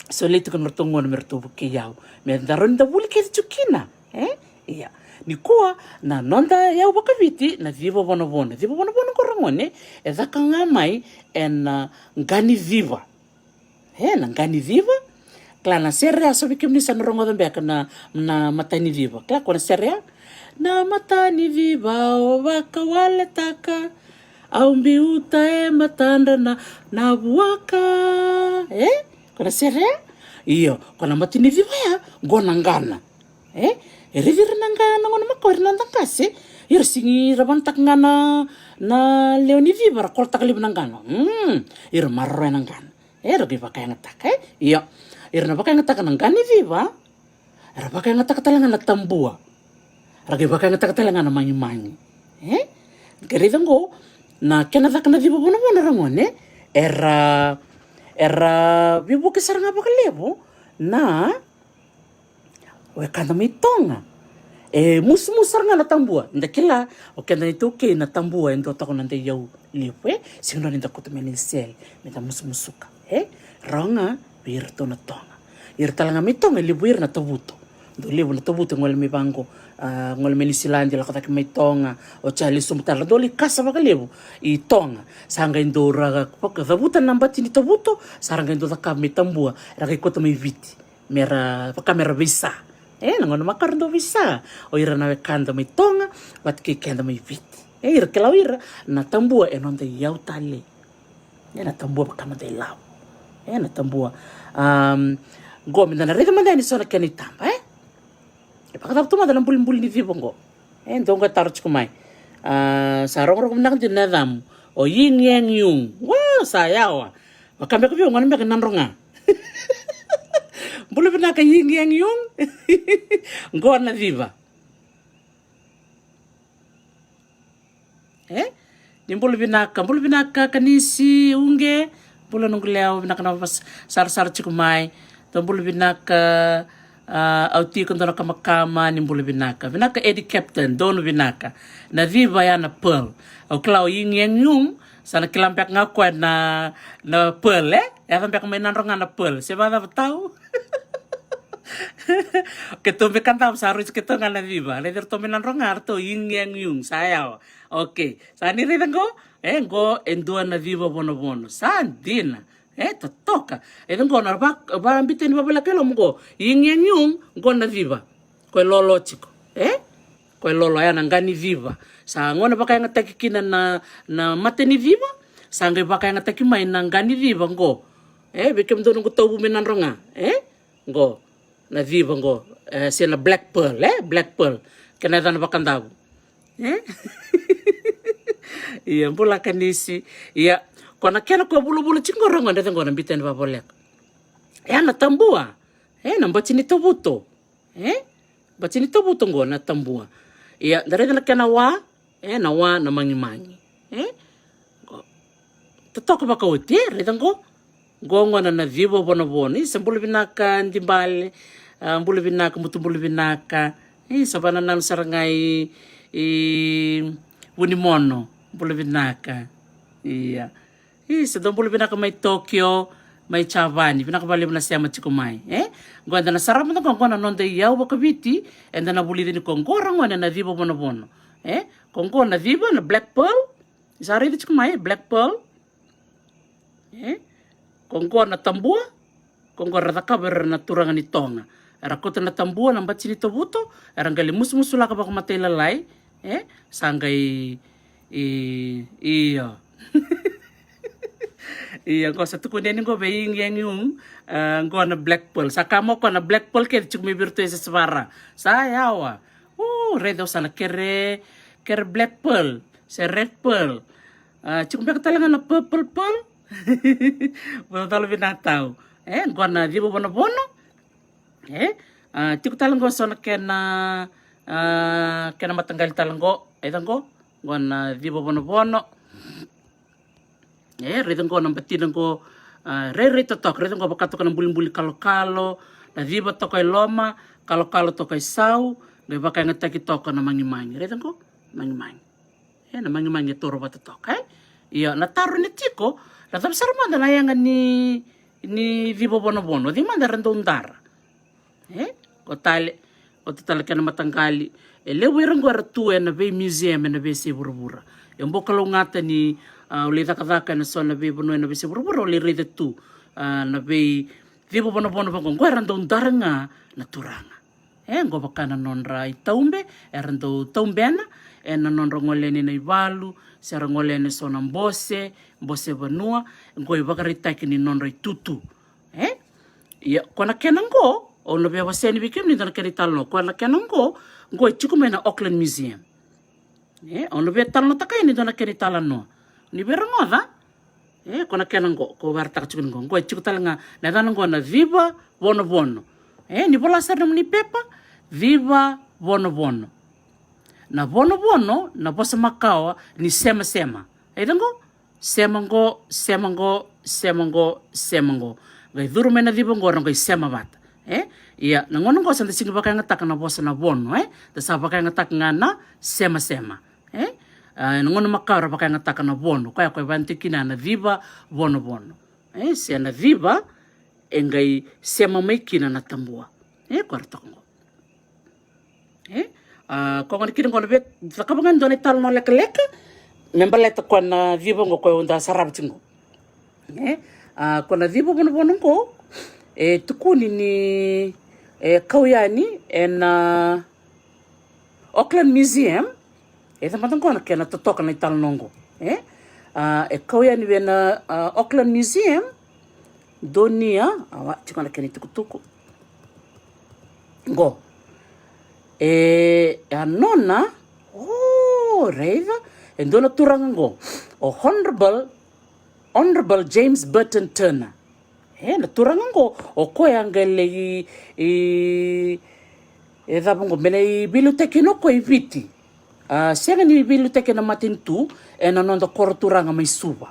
solia tiko na ratou gauna me ratou vukei au. Meda rawa ni da vuli kece tiko kina. E? Ia. Nikua, na noda iyau vakaviti, na civa vonovono. Civa vonovono qo ragone, e caka ga mai ena, a, qa ni civa. E, na qa ni civa. Kila na sere ya, so vei kemuni sa na rogoca beka na, na mata ni civa. Kila ko na sere ya? Na mata ni civa o vakawaletaka. Au biuta e matadra na, na vuaka. E? Ko na sere ya? Io, ko na mata ni civa ya, qo na qana. E? E raici ira na qa, na gauna makawa ira na noda qase. Ira sigi ra vanataka ga na, na lewe ni civa, ra kolotaka laivi na qana. Mm, ira maroroya na qana. E, ra qai vakayagataka, e? Io. Ira na vakayagataka na qa ni civa. Ra vakayagataka tale ga na tabua. Ra qai vakayagataka tale ga na magimagi. E? Qai raica qo, na kena caka na civa vonovono ragone, era, era veivuke sara ga vakalevu na wekada mai Toga. E musumusu sara ga na tabua. Da kila, o keda na iTaukei, na tabua e dua toka na noda iyau levu, e? Sega ni da kauta mai na isele me da musumusuka, e? Rawa ga vei iratou na Toga. Ira tale ga mai Toga, e levu ira na tavuto. Dau levu na tavuto e gole mai vaqo, a, gole mai Niusiladi, lako cake mai Toga, oti ya lai sobu tale, dau lai kasa vakalevu i Toga. Sa qai dau ra vakacavuta na bati ni tavuto, sa ra qai dau cakava mai tabua, ra qai kauta mai Viti. Me ra vaka me ra veisa. E, na gauna makare dau veisa o ira na wekada mai Toga vata kei keda mai Viti. E, ira kila o ira na tabua e noda iyau tale. E, na tabua vaka noda ilavo. E, na tabua. Am, qo me da na raica mada yani so na kena itaba, e? E vakacava tu mada na bulibuli ni civa qo? E, dou qai taro tiko mai. A, sa rogorogo vinaka dina na yacamu. O Ying Yang Yung. Wow, sa yawa. Vaka beka vei au, gauna beka Nadroga. Bula vinaka Ying Yang Yung. Qo na civa. E? Ni bula vinaka, bula vinaka Kanisi, Uqe. Bula noqu lewa, vinaka na vas-, sarasara tiko mai. Dou bula vinaka, a, au tiko dou na kamakama, ni bula vinaka. Vinaka Eddie Captain, donu vinaka. Na civa ya na Pearl. Au kila o Ying Yang Yung, sa na kila beka ga o koya na, na Pearl, e? Yaco beka mai Nadroga na Pearl. Se vakacava tau? Keitou mai Kadavu sa rui keitou ga na civa. Raici iratou mai Nadroga, ratou Ying Yang Yung, sa yawa. Okay, sa ni raica qo? E, qo e dua na civa vonovono. Sa dina. E, totoka. E, qo na va, va bita ni vavaleka i loma qo. Ying Yang Yung, qo na civa. Ko e lolo tiko. E? Ko e lolo, ya na qa ni civa. Sa gauna vakayagataki kina na, na mata ni civa, sa qai vakayagataki mai na qa ni civa qo. E, vei kemudou noqu tauvu mai Nadroga. E? Qo. Na civa qo. E, se na black pearl, e? Black pearl. Kena yacana vakadavu. E? Ia, bula Kanisi. Ia, ko na kena ko vulavula tiko qo ra qo, na yaca qo na bita ni vavoleka. Ya na tabua. E, na bati ni tavuto. E? Bati ni tavuto qo na tabua. Ia, da raica na kena wa, e, na wa na magimagi. E? Qo. Totoka vakaoti, e, raica qo. Qo gona na civa vonovono. Isa bula vinaka Dibale, a, bula vinaka, butu bula vinaka. Isa vanananu sara ga i, i Vunimono, bula vinaka. Ia. Isa, dou bula vinaka mai Tokyo, mai Japani, vinaka vakalevu na sema tiko mai, e? Qo eda na sarava mada qo, qo na noda iyau vakaviti, eda na vulica ni ko qo ra gone na civa vonovono, e? Ko qo na civa, na black pearl, sa raica tiko mai, black pearl, e? Ko qo na tabua, ko qo ra cakava era na turaga ni Toga. Era kauta na tabua, na bati ni tavuto, era qai lai musumusulaka vakamatailalai, e? Sa qai, i, io. Io, qo sa tukuni yani qo vei Ying Yang Yung, a, qo na black pearl. Sa ka mo ko na black pearl kece tiko mai vei iratou e Sesevara. Sa yawa. U, raica au sa na kere, kere black pearl, se red pearl. A, tiko beka tale ga na purple pearl. Vakacala vinaka tau. E, qo na civa vonovono. E, a, tiko tale qo so na kena, a, kena mataqali tale qo. Raica qo, qo na civa vonovono. E, raica qo na batina qo, a, rairai totoka, raica qo vaka toka na bulibuli kalokalo, na civa toka e loma, kalokalo toka e sau, qai vakayagataki toka na magimagi. Raica qo, magimagi. E, na magimagi e toro vata toka, e? Ia, na taro ni tiko, na cava sara mada na yaga ni, ni civa vonovono, cei mada era dau dara? E? Ko tale, ko tale kena mataqali. E levu era qo era tu ena vei museum, ena veiyasai vuravura. E bau kalougata ni, a, au lai cakacaka ena so na veivanua ena veiyasai vuravura, au lai raica tu, a, na vei civa vonovono vaqo, qo era dau dara ga na turaga. E, qo vaka na nodra itaube, era dau taubena, ena nodra gole yani na ivalu, se ra gole yani so na bose, bose vanua, qo e vakaraitaki ni nodra itutu. E? Ia, ko na kena qo, au na via wasea yani vei kemuni dua na kena italanoa, ko na kena qo, qo e tiko mai na Auckland Museum. E, au na via talanoataka yani dua na kena italanoa. Ni via rogoca, e, ko na kena qo, ko vakaraitaka tiko ni qo. Qo e tiko tale ga, na yacana qo na civa vonovono. E, ni vola sara nomuni pepa, civa vonovono. Na vonovono, na vosa makawa, ni semasema. E, raica qo, sema qo, sema qo, sema qo, sema qo. Qai curu mai na civa qo, ra qai sema vata. E? Ia, na gauna oqo sa da sega ni vakayagataka na vosa na vono, e? Da sa vakayagataka ga na semasema. E? A, na gauna makawa era vakayagataka na vono, koya koya e vaya tu kina na civa vonovono. E? Se na civa e qai sema mai kina na tabua. E? Koya era toka oqo. E? A, koya gona kina oqo na via cakava ga e dua na italanoa lekaleka me baleta koya na civa oqo koya au da sarava tiko oqo. E? A, koya na civa vonovono oqo e tukuni ni e kau yani ena Auckland Museum. E cava mada oqo na kena totoka na italanoa oqo. E? A, e kau yani vei na, a, Auckland Museum. Donia, a, wa, tiko na kena itukutuku. Oqo. E, a nona, o, raica, e dua na turaga oqo. O Honorable, Honorable James Burton Turner. E, na turaga oqo, o koya qai lai, e, e cava oqo, me lai veiliutaki kina o koya i Viti. A, sega ni veiliutaki ena matanitu, ena noda koro turaga mai Suva.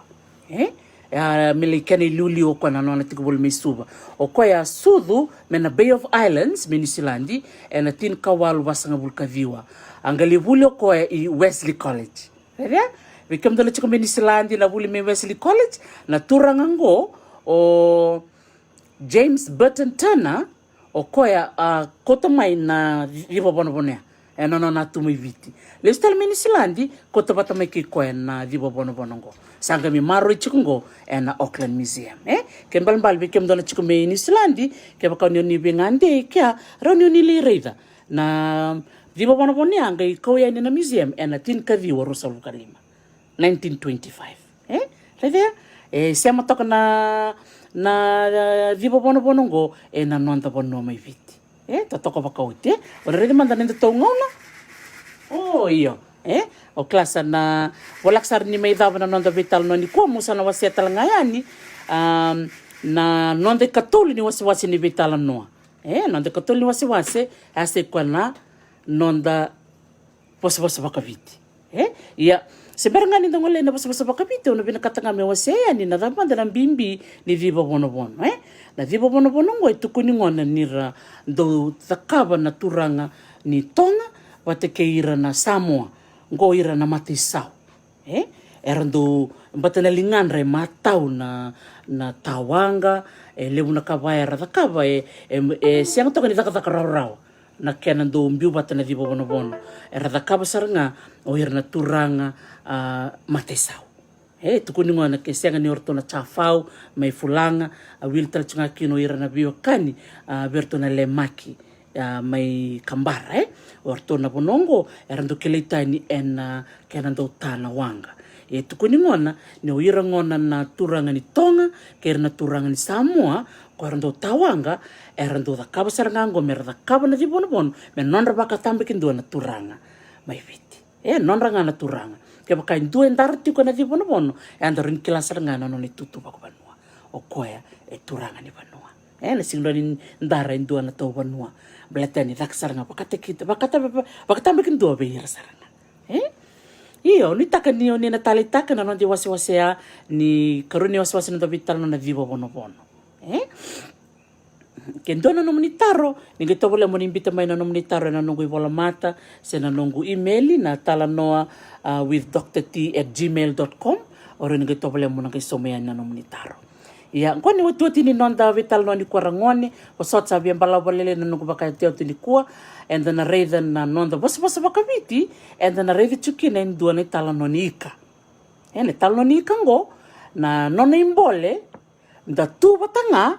E? A, me lai kena iliuliu o koya na nona tiko voli mai Suva. O koya a sucu mai na Bay of Islands, mai Niusiladi, ena tinikawalu vasagavulu ka ciwa. A qai lai vuli o koya i Wesley College. Raica? Vei kemudou na tiko mai Niusiladi na vuli mai Wesley College, na turaga oqo, o James Burton Turner, o koya a kauta mai na civa vonovono ya ena nona tu mai Viti. Lesu tale mai Niusiladi, kauta vata mai kei koya na civa vonovono oqo. Sa qai mai maroroi tiko oqo ena Auckland Museum. E? Kena ibalebale vei kemudou na tiko mai Niusiladi, kevaka o ni o ni veigade i kea, rawa ni o ni lai raica. Na civa vonovono ya qai kau yani na museum ena tinikaciwa ruasagavulu ka lima. Nineteen twenty-five. E? Raica ya? E sema toka na, na, na civa vonovono oqo ena noda vanua mai Viti. E? Totoka vakaoti, e? O na raica mada na noda tou gauna. O, io. E? O kila sa na voleka sara ni mai cava na noda veitalanoa nikua, meu sa na wasea tale ga yani, am, na noda ikatolu ni wasewase ni veitalanoa. E? Noda ikatolu ni wasewase, a sa i koya na noda vosavosa vakaviti. E? Ia, se bera ga ni da gole ina vosavosa vakaviti, au na vinakata ga meu wasea yani na cava mada na bibi ni civa vonovono, e? Na civa vonovono oqo e tukuni gona ni ra dau cakava na turaga ni Toga vata kei ira na Samoa, oqo ira na mataisau. E? Era dau, bata na ligadra e matau na, na tawaqa, e levu na ka vaya era cakava, e, e, e sega toka ni cakacaka rawarawa. Na kena dau biu vata na civa vonovono. Era cakava sara ga o ira na turaga, a, mataisau. E tukuni gona ke sega ni o ratou na Chafau mai Fulaga, a wili tale tu ga kina o ira na veiwekani, a, vei ratou na Lemaki, a, mai Kabara, e. O ratou na vanua oqo era dau kilai tani ena kena dau ta na waqa. E tukuni gona ni o ira gona na turaga ni Toga kei ira na turaga ni Samoa, ko era dau tawaqa, era dau cakava sara ga oqo me ra cakava na civa vonovono me nodra vakatabakidua na turaga mai Viti. E nodra ga na turaga. Kevaka e dua e dara tiko ena civa vonovono, e a dau rawa ni kila sara ga na nona itutu vakavanua. O koya e turaga ni vanua. E na sega ni dara e dua na tauvanua. Baleta ni caka sara ga vakataki, vakata, vakatabakidua vei ira sara ga. E? Io, nuitaka ni o ni na taleitaka na noda iwasewase ya ni karua ni wasewase na noda veitalanoa na civa vonovono. E? Ke dua na nomuni taro, ni qai tovolea mo ni biuta mai na nomuni taro ena noqu ivolamata se na noqu imeli na talanoa, a, with doctor t at gmail dot com. O rawa ni qai tovolea mo na qai sauma yani na nomuni taro. Ia, qo ni otioti ni noda veitalanoa nikua ragone, vosota sa via balavu vakalailai na noqu vakaotioti nikua, eda na raica na noda vosavosa vakaviti, eda na raica tiko kina e dua na italanoa ni ika. E na italanoa ni ika qo, na nona ibole, da tu vata ga,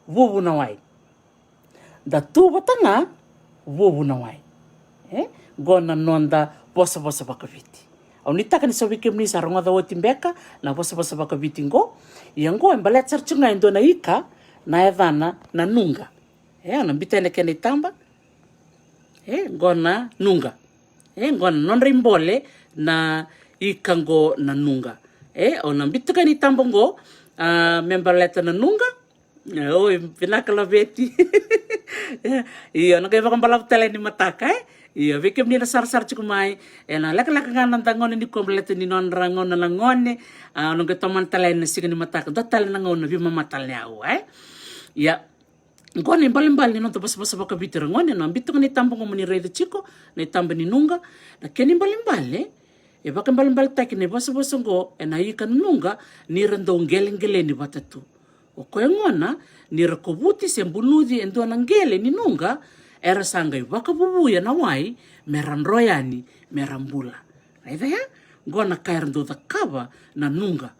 vuvu na wai. Da tu vata ga, vuvu na wai. E? Qo na noda vosavosa vakaviti. Au nuitaka ni so vei kemuni sa rogoca oti beka na vosavosa vakaviti qo. Ia qo e baleta sara tiko ga e dua na ika na yacana na nuqa. E, au na biuta na kena itaba. E, qo na nuqa. E, qo na nodra ibole na ika qo na nuqa. E, au na biuta kena itaba qo, a, me baleta na nuqa. Oi, vinaka Laveti. Io, na qai vakabalavu tale ni mataka, e? Io, vei kemuni na sarasara tiko mai, e na lekaleka ga na noda gauna nikua baleta ni nodra gauna na gone, a, na qai tomana tale na siga ni mataka, dua tale na gauna veimama tale ni aua, e? Ia, Qo na ibalebale ni noda vosavosa vakaviti, ragone, na biu toka na itaba qo mo ni raica tiko, na itaba ni nuqa. Na kena ibalebale, e vakaibalebaletaki na ivosavosa qo ena ika na nuqa ni ra dau qeleqeleni vata tu. O koya gona ni ra kovuti se bunuci e dua na qele ni nuqa, era sa qai vakavuvuya na wai me ra dro yani, me ra bula. Raica ya, qo na ka era dau cakava na nuqa.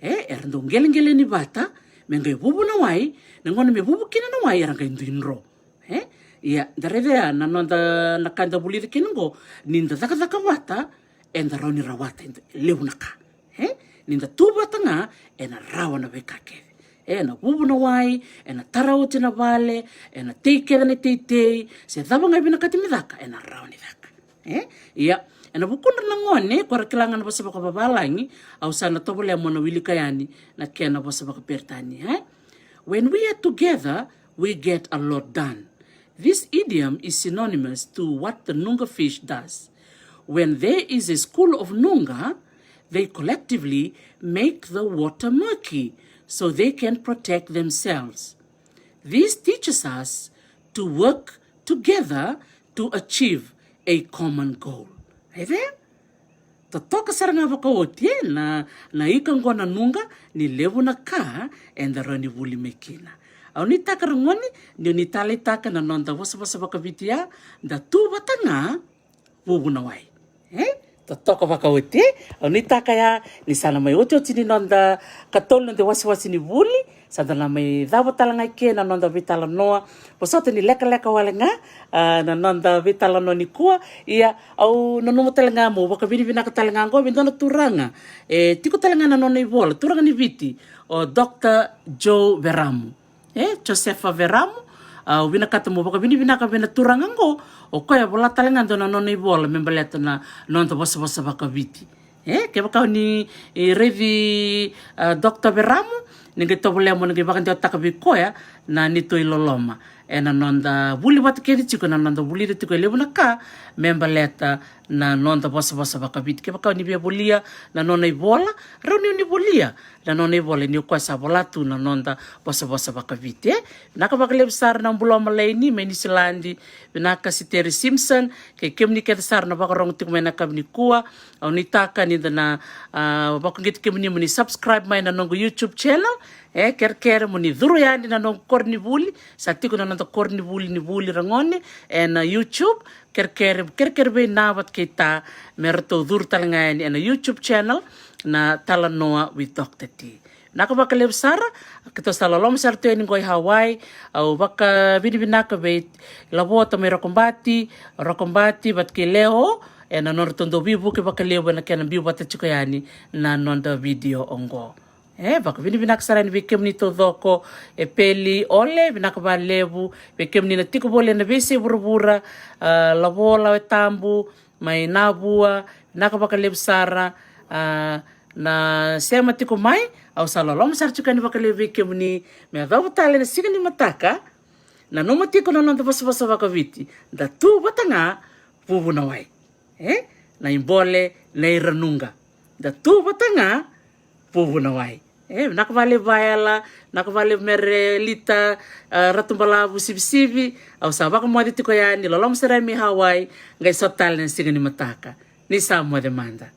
E, era dau qeleqeleni vata me qai vuvu na wai, na gauna me vuvu kina na wai era qai dui dro. E, ia, da raica ya na noda, na ka da vulica kina qo, ni da cakacaka vata, eda rawa ni rawata e levu na ka. E, ni da tu vata ga, ena rawa na veika kece. E, ena vuvu na wai, ena tara oti na vale, ena tei kece na iteitei, se cava ga e vinakati me caka, ena rawa ni caka. E, ia, ena vukudra na gone, ko ra kila ga na vosa vakavavalagi, au sa na tovolea mo na wilika yani na kena vosa vakaperitania, e? When we are together, we get a lot done. This idiom is synonymous to what the Nunga fish does. When there is a school of Nunga, they collectively make the water murky so they can protect themselves. This teaches us to work together to achieve a common goal. Raica ya? Totoka sara ga vakaoti, e, na, na ika qo na nuqa, ni levu na ka eda rawa ni vuli mai kina. Au nuitaka, ragone, ni o ni taleitaka na noda vosavosa vakaviti ya, da tu vata ga, vuvu na wai. E? Totoka vakaoti, e? Au nuitaka ya ni sa na mai otioti ni noda katolu na noda iwasewase ni vuli, sa da na mai cava tale ga i ke na noda veitalanoa. Vosota ni lekaleka wale ga, a, na noda veitalanoa nikua. Ia, au nanuma tale ga meu vakavinavinaka tale ga qo vei dua na turaga e tiko tale ga na nona ivola, turaga ni Viti, o Doctor Joe Veramu. E, Josefa Veramu. Au vinakata meu vakavinavinaka vei na turaga qo, o koya e vola tale ga dua na nona ivola me baleta na noda vosavosa vakaviti. E, kevaka o ni, e, raici, a, Doctor Veramu, ni qai tovolea mo ni qai vakadewataka vei koya na neitou iloloma ena noda vuli vata kece tiko, na noda vulica tiko e levu na ka me baleta na noda vosavosa vakaviti. Kevaka o ni via volia na nona ivola, rawa ni o ni volia na nona ivola, ni o koya sa vola tu na noda vosavosa vakaviti, e? Vinaka vakalevu sara na Buloma Laini mai Niusiladi, vinaka Sitere Simpson, kei kemuni kece sara na vakarogo tiko mai na yakavi nikua. Au nuitaka ni da na, a, vakauqeti kemuni mo ni subscribe mai na noqu YouTube channel. E, kerekere mo ni curu yani na noqu koronivuli, sa tiko na noda koronivuli ni vuli, ragone, ena YouTube. Kerekere, kerekere vei Na vata kei Ta me ratou curu tale ga yani ena YouTube channel, na Talanoa with Doctor T. Vinaka vakalevu sara, keitou sa loloma sara tu yani qo i Hawaii. Au vakavinavinaka vei Lavota mai Rokobati, Rokobati vata kei Leo, ena nodratou dau veivuke vakalevu ena kena biu vata tiko yani na noda vidio oqo. E, vakavinavinaka sara yani vei kemuni taucoko, e Peli Ole, vinaka vakalevu, vei kemuni na tiko voli ena veiyasai vuravura, a, Lavo Lawetabu mai Navua, vinaka vakalevu sara, a, na sema tiko mai. Au sa loloma sara tiko yani vakalevu vei kemuni, me yacova tale na siga ni mataka, nanuma tiko na noda vosavosa vakaviti, da tu vata ga, vuvu na wai. E? Na ibole, na iranuqa. Da tu vata ga, vuvu na wai. E, vinaka vakalevu Vaela, vinaka vakalevu Mere Lita, a, Ratu Balavu Sivisivi, au sa vakamoce tiko yani, loloma sara mai Hawaii, qai sota tale na siga ni mataka. Ni sa moce mada.